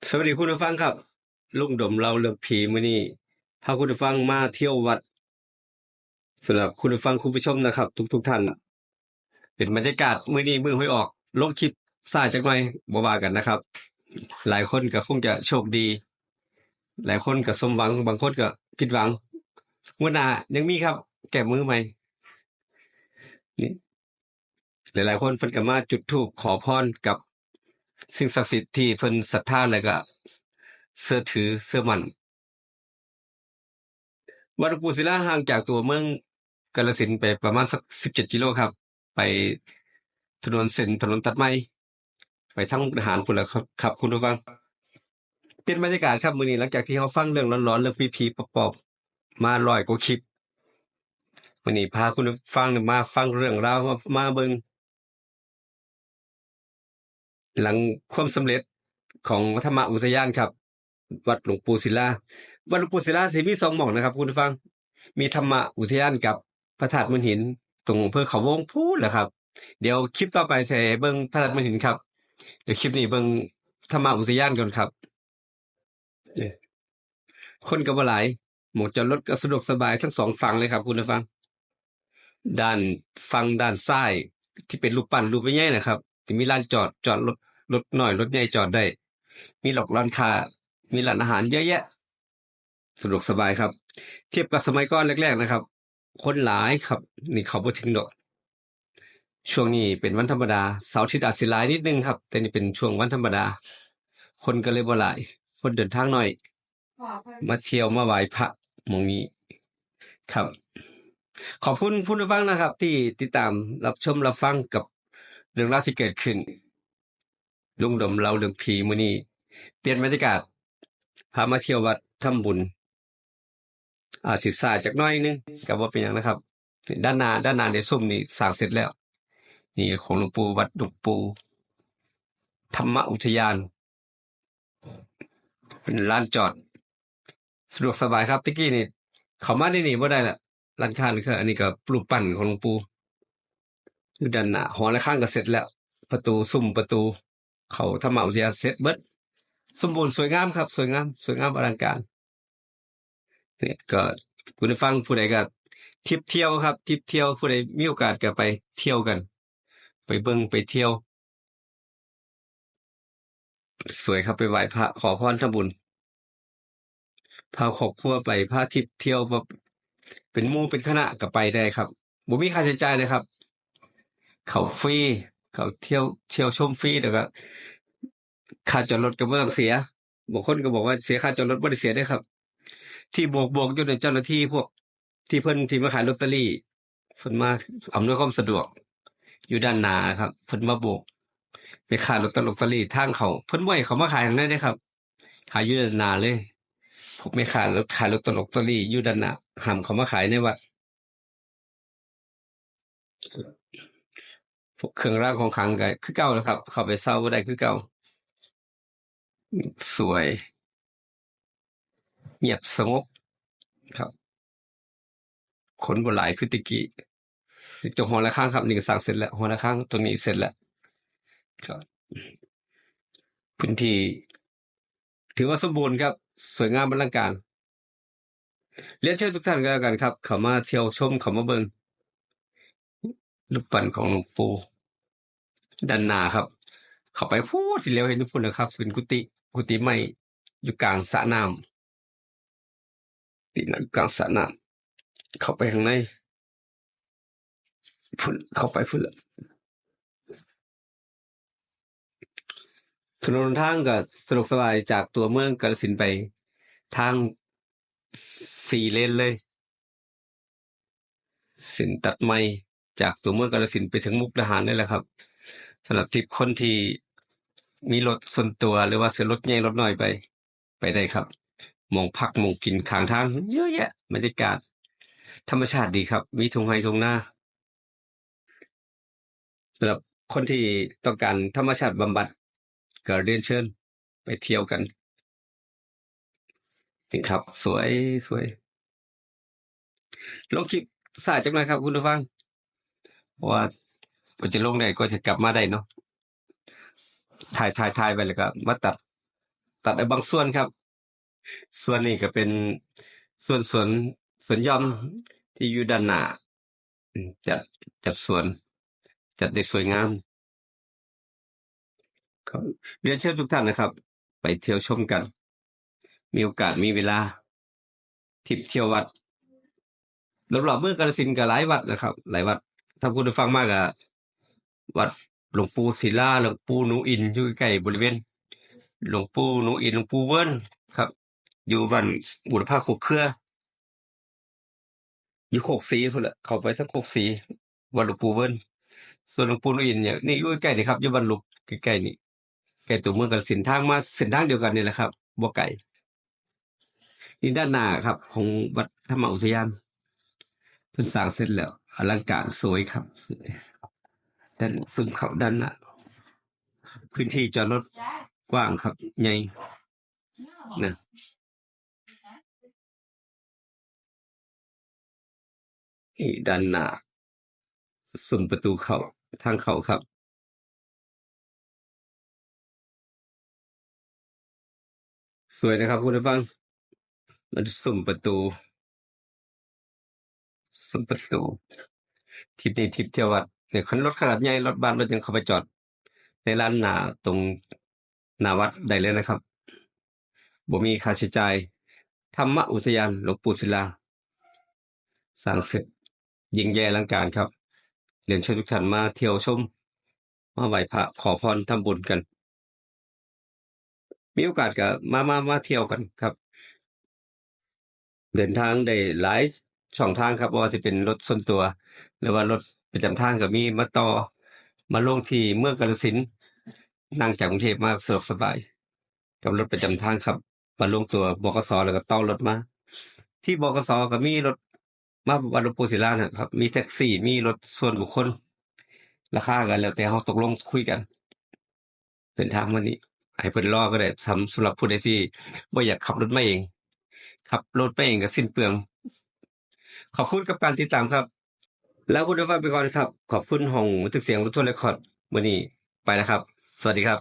ສະຫວັດດີຄຸນຜູ້ຟັງຄັບ ລຸງດົມເລົ່າເລື່ອງຜີ ມື້ນີ້ພາຄຸນຜູ້ຟັງມາທ່ຽວວັດ ສຳລັບຄຸນຜູ້ຟັງຄຸນຜູ້ຊົມນະຄັບ ທຸກໆທ່ານ ເປັນບັນຍາກາດມື້ນີ້ມື້ຫວຍອອກ ລົງຄລິບຊ້າຈັກໜ່ອຍ ບໍ່ວ່າກັນນະຄັບ ຫຼາຍຄົນກໍຄົງຈະໂຊກດີ ຫຼາຍຄົນກໍສົມຫວັງ ບາງຄົນກໍຜິດຫວັງ ງວດໜ້າຍັງມີຄັບ ແກ້ມືໃໝ່ ນີ້ ຫຼາຍໆຄົນເພິ່ນກໍມາຈຸດທູບຂໍພອນກັບສິ່ງສັກສິດທີ່ເພິ່ນສັດທາ ແລະກໍເຊື່ອຖືເຊື່ອໝັ້ນ. ວັດຫຼວງປູ່ສິລາຫ່າງຈາກຕົວເມືອງກາລະສິນໄປປະມານສັກສິບເຈັດກິໂລຄັບ ໄປຖະໜົນເສັ້ນຖະໜົນຕັດໃໝ່ ໄປທາງມຸກດາຫານພຸ້ນແຫຼະຄັບ ຄຸນຜູ້ຟັງ. ເປັນບັນຍາກາດຄັບ ມື້ນີ້ຫຼັງຈາກທີ່ເຮົາຟັງເລື່ອງຫຼອນໆ ເລື່ອງຜີໆປອບໆມາຮ້ອຍກວ່າຄລິບ ມື້ນີ້ພາຄຸນຜູ້ຟັງມາຟັງເລື່ອງລາວ ມາເບິ່ງ ຫຼັງຄວາມສຳເລັດຂອງທຳມະອຸທະຍານຄັບ ວັດຫຼວງປູ່ສິລາ ວັດຫຼວງປູ່ສິລາຊິມີສອງໝ່ອງນະຄັບ ຄຸນຜູ້ຟັງ ມີທຳມະອຸທະຍານກັບພະທາດໝືນຫີນ ຕົງອຳເພີເຂົາວົງພຸ້ນແຫຼະຄັບ. ດຽວຄລິບຕໍ່ໄປຊິໃຫ້ເບິ່ງພະທາດໝືນຫີນຄັບ ດຽວຄລິບນີ້ເບິ່ງທຳມະອຸທະຍານກ່ອນຄັບ. ຄົນກໍບໍ່ຫຼາຍ ໝ່ອງຈອດລົດກໍສະດວກສະບາຍທັງສອງຝັ່ງເລີຍຄັບ ຄຸນຜູ້ຟັງ. ດ້ານຝັ່ງດ້ານຊ້າຍທີ່ເປັນຮູບປັ້ນຮູບໃຫຍ່ໆນະຄັບ ຈະມີລານຈອດ ຈອດລົດ ລົດນ້ອຍລົດໃຫຍ່ຈອດໄດ້ ມີຫຼອກຮ້ານຄ້າ ມີຮ້ານອາຫານເຍອະແຍະ ສະດວກສະບາຍຄັບ. ທຽບກັບສະໄໝກ່ອນແລກໆນະຄັບ ຄົນຫຼາຍຄັບ ນີ້ເຂົ້າບໍ່ເຖິງດອກ. ຊ່ວງນີ້ເປັນວັນທຳມະດາ ເສົາອາທິດອາດຊິຫຼາຍນິດໜຶ່ງຄັບ ແຕ່ນີ້ເປັນຊ່ວງວັນທຳມະດາ ຄົນກໍເລີຍບໍ່ຫຼາຍ ຄົນເດີນທາງໜ້ອຍ ມາທ່ຽວມາໄຫວ້ພະໝ່ອງນີ້ຄັບ. ຂອບຄຸນຜູ້ຟັງນະຄັບ ທີ່ຕິດຕາມຮັບຊົມຮັບຟັງກັບເລື່ອງລາວທີ່ເກີດຂຶ້ນ ລຸງດົມເລົ່າເລື່ອງຜີມື້ນີ້ ປ່ຽນບັນຍາກາດ ພາມາທ່ຽວວັດທຳບຸນ ອາດຊິຊ້າຈັກໜ້ອຍໜຶ່ງ ກໍບໍ່ເປັນຫຍັງນະຄັບ. ດ້ານໜ້າ ດ້ານໜ້າໃນຊຸມນີ້ສ້າງເສັດແລ້ວ ນີ້ຂອງຫຼວງປູ່ ວັດຫຼວງປູ່ທຳມະອຸທະຍານ ເປັນລານຈອດ ສະດວກສະບາຍຄັບ. ແຕ່ກີ້ນີ້ເຂົ້າມາໃນນີ້ບໍ່ໄດ້ລະ ຮ້ານຄ້າ ອັນນີ້ກໍຮູບປັ້ນຂອງຫຼວງປູ່ ຢູ່ດ້ານໜ້າ. ຫໍລະຄັງກໍເສັດແລ້ວ ປະຕູ ຊຸມປະຕູເຂົ້າທຳມະອຸທະຍານເສັດເບິດ ສົມບູນ ສວຍງາມຄັບ ສວຍງາມ ສວຍງາມອະລັງການ. ນີ້ກໍ ຜູ້ໃດຟັງ ຜູ້ໃດກໍທຣິບທ່ຽວຄັບ ທຣິບທ່ຽວ ຜູ້ໃດມີໂອກາດກໍໄປທ່ຽວກັນ ໄປເບິ່ງໄປທ່ຽວ ສວຍຄັບ ໄປໄຫວ້ພະ ຂໍພອນທຳບຸນ ພາຄອບຄົວໄປ ພາທຣິບທ່ຽວ ແບບເປັນໝູ່ເປັນຄະນະກໍໄປໄດ້ຄັບ ບໍ່ມີຄ່າໃຊ້ຈ່າຍເລີຍຄັບ ເຂົ້າຟຣີ ເຂົ້າທ່ຽວ ທ່ຽວຊົມຟຣີ ແລ້ວກໍຄ່າຈອດລົດກໍບໍ່ຕ້ອງເສຍ. ບາງຄົນກໍບອກວ່າເສຍຄ່າຈອດລົດ ບໍ່ໄດ້ເສຍເດ້ຄັບ ທີ່ໂບກໆຢູ່ນັ້ນ ເຈົ້າໜ້າທີ່ພວກ ທີ່ເພິ່ນ ທີ່ມາຂາຍລອດເຕີຣີ ເພິ່ນມາອຳນວຍຄວາມສະດວກ ຢູ່ດ້ານໜ້າຄັບ ເພິ່ນມາໂບກ ແມ່ຄ້າລອດເຕີຣີທາງເຂົ້າ ເພິ່ນບໍ່ໃຫ້ເຂົ້າມາຂາຍຂ້າງໃນເດ້ຄັບ ຂາຍຢູ່ດ້ານໜ້າເລີຍ. ພວກແມ່ຄ້າຂາຍລອດເຕີຣີຢູ່ດ້ານໜ້າ ຫ້າມເຂົ້າມາຂາຍໃນວັດ. ພວກເຄື່ອງລາງຂອງຂລັງກໍຄືເກົ່າແຫຼະຄັບ ເຂົ້າໄປເຊົ່າບໍ່ໄດ້ຄືເກົ່າ. ສວຍ ງຽບສະຫງົບຄັບ ຄົນບໍ່ຫຼາຍຄືແຕ່ກີ້. ຕົວຫໍລະຄັງຄັບ ນີ້ກໍສ້າງເສັດແລ້ວ ຫໍລະຄັງຕົວນີ້ເສັດແລ້ວຄັບ. ພື້ນທີ່ຖືວ່າສົມບູນຄັບ ສວຍງາມອະລັງການ. ລຽນເຊີນທຸກທ່ານກໍແລ້ວກັນຄັບ ເຂົ້າມາທ່ຽວຊົມ ເຂົ້າມາເບິ່ງຮູບປັ້ນຂອງຫຼວງປູ່ ດ້ານໜ້າຄັບ ເຂົ້າໄປພຸ້ນ ທີ່ຫຼຽວເຫັນຢູ່ພຸ້ນນະຄັບ ເປັນກຸຕິ ກຸຕິໄມ້ຢູ່ກາງສະນ້ຳ ຕິດຢູ່ກາງສະນ້ຳ ເຂົ້າໄປຂ້າງໃນ ພຸ້ນ ເຂົ້າໄປພຸ້ນລະ. ຖະໜົນຫົນທາງກໍສະດວກສະບາຍ ຈາກຕົວເມືອງກາລະສິນໄປ ທາງສີ່ເລນເລີຍ ເສັ້ນຕັດໃໝ່ ຈາກຕົວເມືອງກາລະສິນໄປເຖິງມຸກດາຫານເລີຍແຫຼະຄັບ. ສຳລັບທີ່ຄົນທີ່ມີລົດສ່ວນຕົວ ຫຼືວ່າຊື້ລົດໃຫຍ່ລົດນ້ອຍໄປ ໄປໄດ້ຄັບ ໝ່ອງພັກໝ່ອງກິນຂ້າງທາງເຍອະແຍະ ບັນຍາກາດທຳມະຊາດດີຄັບ ມີທົ່ງໄຮ່ທົ່ງນາ. ສຳລັບຄົນທີ່ຕ້ອງການທຳມະຊາດບຳບັດ ກໍລຽນເຊີນໄປທ່ຽວກັນ ນີ້ຄັບ ສວຍ ສວຍ. ລົງຄລິບຊ້າຈັກໜ້ອຍຄັບ ຄຸນຜູ້ຟັງ ເພາະວ່າກວ່າຈະລົງໄດ້ ກວ່າຈະກັບມາໄດ້ເນາະ ຖ່າຍ ຖ່າຍ ຖ່າຍໄວ້ ແລ້ວກໍມາຕັດ ຕັດເອົາບາງສ່ວນຄັບ. ສ່ວນນີ້ກໍເປັນສ່ວນສວນ ສວນຢ່ອມທີ່ຢູ່ດ້ານໜ້າ ອາ ຈັດ ຈັດສວນ ຈັດໄດ້ສວຍງາມ. ກໍຮຽນເຊີນທຸກທ່ານນະຄັບ ໄປທ່ຽວຊົມກັນ ມີໂອກາດມີເວລາ ທິບທ່ຽວວັດ. ລອບໆເມືອງກາລະສິນກໍຫຼາຍວັດນະຄັບ ຫຼາຍວັດ. ຖ້າຜູ້ໃດຟັງມາກໍ ວັດຫຼວງປູ່ສິລາ ຫຼວງປູ່ໜູອິນ ຢູ່ໃກ້ໆບໍລິເວນ ຫຼວງປູ່ໜູອິນ ຫຼວງປູ່ເວີນຄັບ ຢູ່ບ້ານບຸດພາໂຄກເຄືອ ຢູ່ໂຄກສີພຸ້ນແຫຼະ ເຂົ້າໄປທາງໂຄກສີ ວັດຫຼວງປູ່ເວີນ. ສ່ວນຫຼວງປູ່ໜູອິນນີ້ ນີ້ຢູ່ໃກ້ໆນີ້ຄັບ ຢູ່ບ້ານຫຼຸບ ໃກ້ໆນີ້ ໃກ້ຕົວເມືອງກາລະສິນ ທາງມາເສັ້ນທາງດຽວກັນນີ້ແຫຼະຄັບ ບໍ່ໄກ. ນີ້ດ້ານໜ້າຄັບ ຂອງວັດທຳມະອຸທະຍານ ເພິ່ນສ້າງເສັດແລ້ວ ອະລັງການສວຍຄັບ. ດ້ານ ຊຸມເຂົ້າດ້ານໜ້າ ພື້ນທີ່ຈອດລົດກວ້າງຄັບ ໃຫຍ່ນະ. ນີ້ດ້ານໜ້າ ຊຸມປະຕູເຂົ້າ ທາງເຂົ້າຄັບ. ສວຍນະຄັບ ຄຸນຜູ້ຟັງ ມັນຊຸມປະຕູ ຊຸມປະຕູ ທິບນີ້ທິບທ່ຽວວັດ. ນີ້ຄັນລົດຂະໜາດໃຫຍ່ ລົດບັສ ລົດຫຍັງ ເຂົ້າໄປຈອດໃນລານໜ້າ ຕົງໜ້າວັດໄດ້ເລີຍນະຄັບ ບໍ່ມີຄ່າໃຊ້ຈ່າຍ. ທຳມະອຸທະຍານຫຼວງປູ່ສິລາ ສ້າງເສັດຍິ່ງໃຫຍ່ອະລັງການຄັບ. ຮຽນເຊີນທຸກທ່ານມາທ່ຽວຊົມ ມາໄຫວ້ພະ ຂໍພອນ ທຳບຸນກັນ. ມີໂອກາດກໍມາ ມາ ມາທ່ຽວກັນຄັບ. ເດີນທາງໄດ້ຫຼາຍຊ່ອງທາງຄັບ ບໍ່ວ່າຊິເປັນລົດສ່ວນຕົວ ຫຼືວ່າລົດປະຈຳທາງກໍມີ ມາຕໍ່ ມາລົງທີ່ເມືອງກາລະສິນ ນັ່ງຈາກກຸງເທບມາສະດວກສະບາຍ ກັບລົດປະຈຳທາງຄັບ. ມາລົງຕົວ ບກສ ແລ້ວກໍຕໍ່ລົດມາ ທີ່ ບກສ ກໍມີລົດມາວັດຫຼວງປູ່ສິລານະຄັບ ມີແທັກຊີ ມີລົດສ່ວນບຸກຄົນ ລາຄາກໍແລ້ວແຕ່ເຮົາຕົກລົງຄຸຍກັນ. ເດີນທາງມື້ນີ້ໃຫ້ເພິ່ນລໍກໍໄດ້ ສຳ ສຳລັບຜູ້ໃດທີ່ບໍ່ຢາກຂັບລົດມາເອງ ຂັບລົດມາເອງກໍສິ້ນເປືອງ. ຂອບຄຸນກັບການຕິດຕາມຄັບ ລາຄຸນຜູ້ຟັງໄປກ່ອນຄັບ. ຂອບຄຸນຫ້ອງບັນທຶກສຽງ Bluetooth Record ມື້ນີ້ໄປແລ້ວຄັບ. ສະຫວັດດີຄັບ.